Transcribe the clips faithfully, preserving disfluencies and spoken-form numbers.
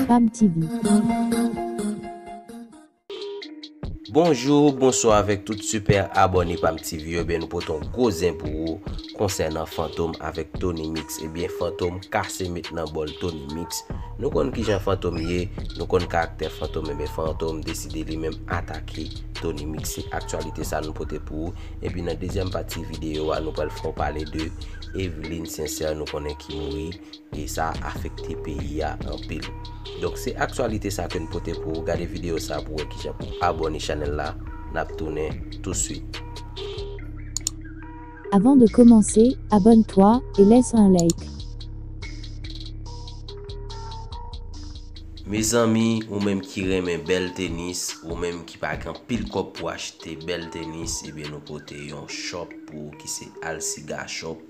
Pam T V. Bonjou, bonswa avèk tout sipè abòne Pam T V yo. Ebyen, nou pote yon gwo zen pou ou konsènan Fantom avèk Tony Mix. Ebyen, Fantom kase met nan bòl Tony Mix. Nou konn kijan Fantom ye, nou konn karaktè Fantom, ebyen, Fantom deside li menm atake Tony Mix. Se aktyalite sa nou pote pou ou. Epi nan dezyèm pati videyo a, nou pral fè w pale de Eveline Sincère, nou konnen ki mouri. E sa afekte peyi a anpil. Donk, se aktyalite sa ke n pote pou ou. Gade videyo sa pou wè kijan pou abòne chanèl la. N ap tounen touswit. Avant de commencer, abonne-toi et laisse un like. Mezanmi, ou menm ki renmen bèl tenis, ou menm ki pa gen anpil kòb pou achte bèl tenis, ebyen nou pote yon shop pou ou ki se Alsiga Shop.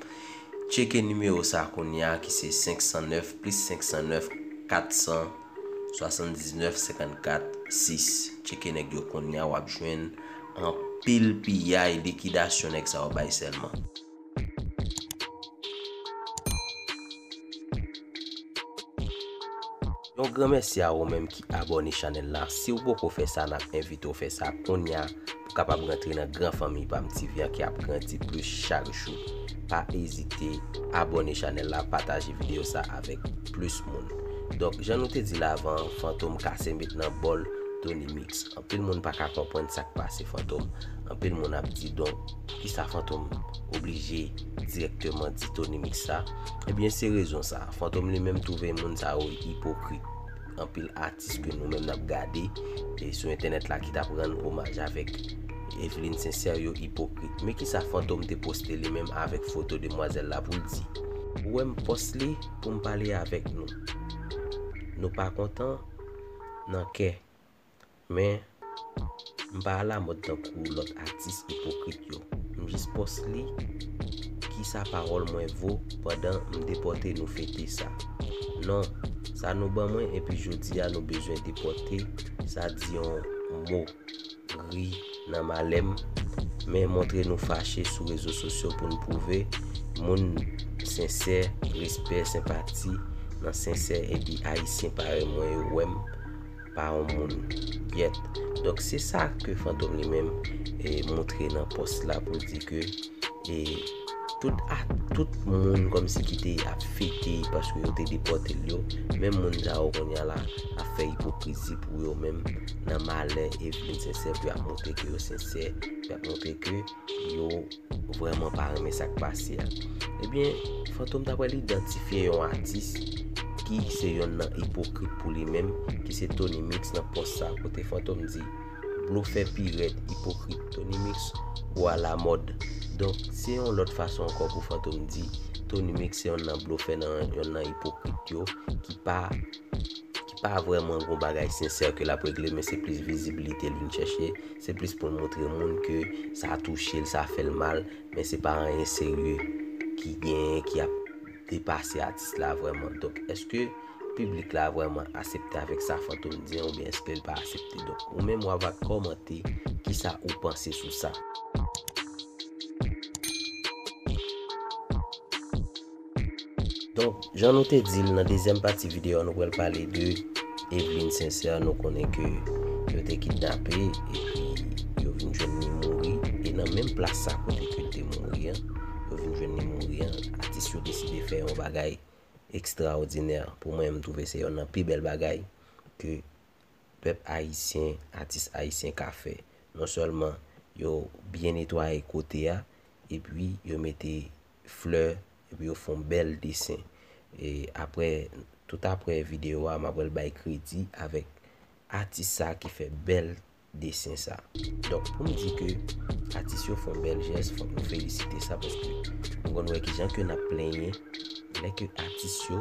Tcheke nimewo sa kounye a ki se senk san nèf plis senk san nèf kat san swasanndiznèf senkannkat sis. Tcheke nèg yo kounye a, w ap jwenn anpil piyay, likidasyon nèg sa yo bay sèlman. Yon gran mèsi a ou menm ki abòne chanèl la. Si w poko fè sa, n ap envite w fè sa kounye a pou w kapab rantre nan gran fanmi Pam T V an ki ap grandi plis chak jou. Pa ezite abòne chanèl la, pataje videyo sa avèk plis moun. Donk, jan nou te di l avan, Fantom kase met nan bòl Tony Mix. Anpil moun pa ka konprann sa k pase Fantom. Anpil moun ap di, donk, poukisa Fantom oblije dirèkteman di Tony Mix sa? Ebyen, se rezon sa. Fantom li menm twouve moun sa yo ipokrit. Anpil atis ke nou menm n ap gade, e, sou entènèt la ki t ap rann omaj avèk Eveline Sincère yo ipokrit. Men kisa Fantom te poste li menm avèk foto demwazèl la pou l di, ou wè m pòs li pou m pale avèk nou. Nou pa kontan nan kè. Men, m pa alamòd tankou lòt atis ipokrit yo. M jis pòs li kisa pawòl mwen vo pandan m depòte nou fete sa. Non, sa nou ban mwen epi jodi a nou bezwen depòte, sa di yon mo ri nan malè m, men montre nou fache sou rezo sosyo pou n pwouve moun sensè, respè, senpati nan sensè epi ayisyen parèy mwen yo wè m pa yon moun. Yèt. Donk, se sa ke Fantom li menm, e, montre nan pòs la pou l di ke, e, tout a, tout moun kòmsi ki te ap fete paske yo te depòte l yo, menm moun sa yo kounye a la ap fè ipokrizi pou yo menm nan malè Eveline Sincère, pou y ap montre ke yo sensè, pou y ap montre ke yo vrèman pa renmen sa k pase a. Ebyen, Fantom ta pral idantifye yon atis ki se yonn nan ipokrit pou li menm, ki se Tony Mix nan pòs sa, kote Fantom di, blofè pi rèd, ipokrit, Tony Mix ou alamòd. Donk, se yon lòt fason ankò pou Fantom di, Tony Mix se yonn nan blofè, nan, yonn nan ipokrit yo, ki pa ki pa vrèman gon bagay sensè ke l ap regle, men se plis vizibilite l vin chèche, se plis pou l montre moun ke sa touche l, sa fè l mal, men se pa anyen serye ki genyen, ki ap depase atis la vrèman. Donk, èske piblik la vrèman aksepte avèk sa Fantom di an, oubyen èske l pa aksepte? Donk, ou menm w ava kòmante kisa ou panse sou sa. Donk, jan nou te di l nan dezyèm pati videyo a, nou pral pale de Eveline Sincère. Nou konnen ke yo te kidnape, epi yo vin jwenn li mouri. E nan menm plas sa kote ke l te mouri an, yo vin jwenn li mouri an, atis yo deside fè yon bagay ekstraòdinè. Pou mwen, m twouve se yonn nan pi bèl bagay ke pèp ayisyen, atis ayisyen ka fè. Non sèlman yo byen netwaye kote a, epi yo mete flè, epi yo fè yon bèl desen. E apre, tout apre videyo a, m ap pral bay kredi avèk atis sa ki fè bèl desen sa. Donk, pou m di ke atis yo fè yon bèl jès, fòk nou felisite sa, paske nou konn wè kijan ke n ap plenyen lè ke atis yo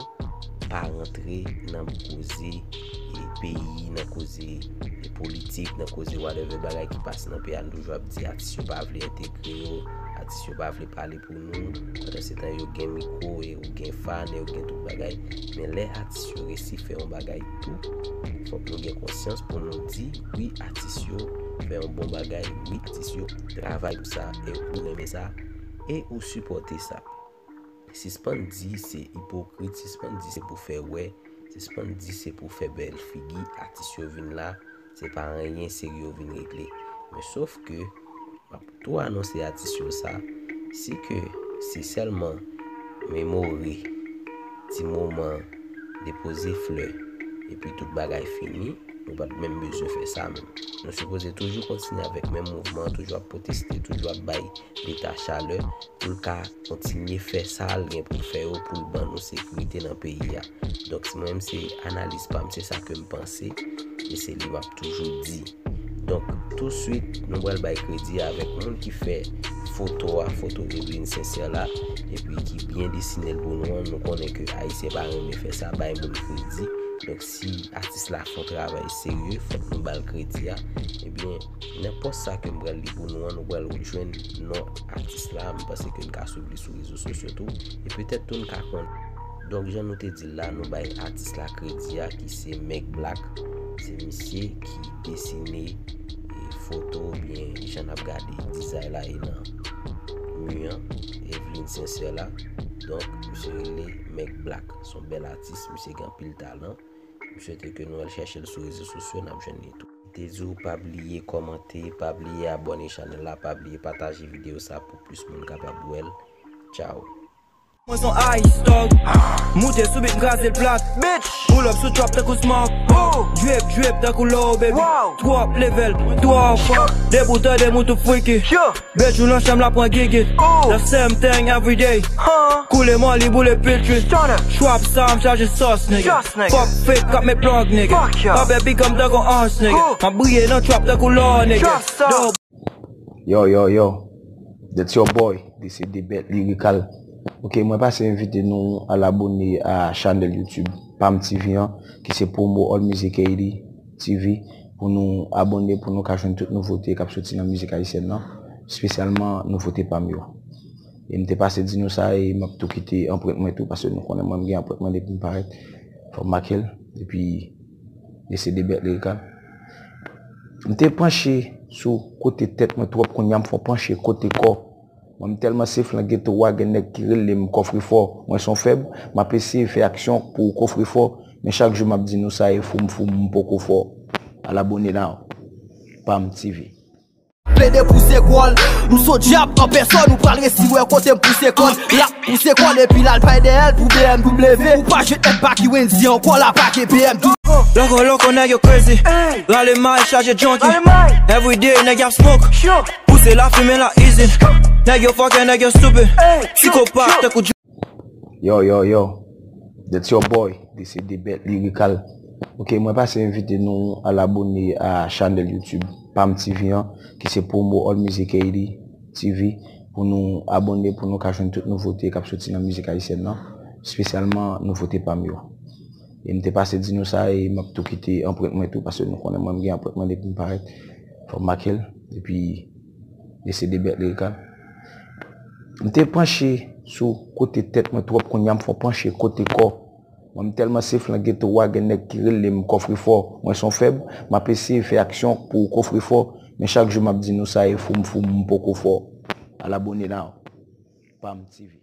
pa rantre nan koze, e, peyi, nan koze, e, politik, nan koze whatever bagay ki pase nan peyi a, nou toujou ap di atis yo pa vle entegre yo, atis yo pa vle pale pou nou, pandan se tan yo gen mikwo, e, yo gen fan, e, yo gen tout bagay. Men lè atis yo resi fè yon bagay tou, fòk nou gen konsyans pou nou di, wi, atis yo fè yon bon bagay, wi, atis yo travay pou sa, e ou renmen sa, e ou sipòte sa. Sispann di se ipokrit, sispann di se pou fè wè, sispann di se pou fè bèl figi, atis yo vin la, se pa anyen serye yo vin regle. Men sof ke, m ap tou anonse atis yo sa, si ke se sèlman memore ti moman depoze flè, epi tout bagay fini, nou pa t menm bezwen fè sa menm. Nou sipoze toujou kontinye avèk menm mouvman an, toujou ap pwoteste, toujou ap bay Leta chalè, pou l ka kontinye fè sa l gen pou l fè yo, pou l ban nou sekirite nan peyi a. Donk, si mwen menm se analiz pa m, se sa ke m panse, e se li m ap toujou di. Donk, touswit, nou pral bay kredi avèk moun ki fè foto a, foto Evelyne Sincère la, epi ki byen desine l pou nou an. Nou konnen ke Ayisyen pa renmen fè sa, bay moun kredi. Donk, si atis la fè yon travay serye, fòk nou ba l kredi a. Ebyen, nan pòs sa ke m pral li pou nou an, nou pral jwenn non atis la. M panse ke n ka swiv li sou rezo sosyo tou. E petèt tou n ka konn. Donk, jan nou te di l la, nou bay atis la kredi a, ki se Meg Black. Se misye ki desine, e, foto oubyen jan n ap gade dizay la e nan mi an, Evelyne Sincère la. Donk, misye rele Meg Black. Se yon bèl atis, misye gen anpil talan. M swete ke nou al chèche l sou rezo sosyo, n ap jwenn li tou. Te di w pa bliye kòmante, pa bliye abòne chanèl la, pa bliye pataje videyo sa pou plis moun kapab wè l. Tchao. Mwen son ice dog. Moute sou beat, m kraze l plat. Bitch. Pull up sou trap tankou smoke. Oh. Drip, drip tankou low, baby. Wow. Twòp level, twòp fò. De bout an de moute freaky. Yeah. Bèt jou nan chanm la pran gigit. Oh. The same thing every day. Huh? Koule mòli boule pil tris. Stunner. Trap sa m chaje sòs, nigga. Just nigga. Fuck fake k ap met plug, nigga. Fuck yeah. Papè big up tankou ons, nigga. Oh. M ap briye nan trap tankou lò, nigga. Trap sa. Yo, yo, yo. That's your boy, D C D Bet Lyrical. Ok, mwen pase envite nou al abone a chanèl YouTube Pam T V an, ki se Promo All Music Haiti T V, pou nou abone, pou nou ka jwenn tout nouvote k ap soti nan mizik ayisyèn nan, espesyalman nouvote Pam yo. E m te pase di nou sa, e m ap tou kite anprent mwen tou, paske nou konnen mwen m gen anprent mwen depi m parèt. Fò m make l, epi D C D Bet Lyrical. M te panche sou kote tèt mwen twòp, kounye a m fò panche kote kò. Mwen m tèlman safe nan geto a, gen nèg ki rele m kòfrefò. Mwen se yon fèb, m ap eseye fè aksyon pou kofrefò, men chak jou m ap di nou sa, e fou m fou m, m poko fò. Al abone la. Pam T V. Plede pouse kò l, m son dyab an pèsòn, ou pral resi wè kote m pouse kò l. L ap pouse kò l epi l al bay dèyè l pou B M W. Ou pa jwenn èd pa ki Wendy ankò, l ap pake B M W. Lòkò, lòkò, nèg yo crazy. Rale may, chaje junkie. Everyday, nèg y ap smoke. Pouse lafimen la easy. Nèg yo fucking, nèg yo stupid. Psikopat, tankou Yo, yo, yo. That's your boy, D C D Bet Lyrical. Ok, mwen pase envite nou al abone a chanèl YouTube Pam T V an, ki se Promo All Music Haiti T V, pou nou abone, pou nou ka jwenn tout nouvote k ap soti nan mizik ayisyèn nan, espesyalman nouvote Pam yo. E m te pase di nou sa, e m ap tou kite anprent mwen tou, paske nou konnen mwen m gen anprent mwen depi m parèt. Fò m make l, epi D C D Bet Lyrical. M te panche sou kote tèt mwen twòp, kounye a m fò panche kote kò. Mwen m tèlman safe nan geto a, gen nèg ki rele m kòfrefò. Mwen se yon fèb, m ap eseye fè aksyon pou kofrefò, men chak jou m ap di nou sa, e fou m fou m, m poko fò. Al abone la. Pam T V.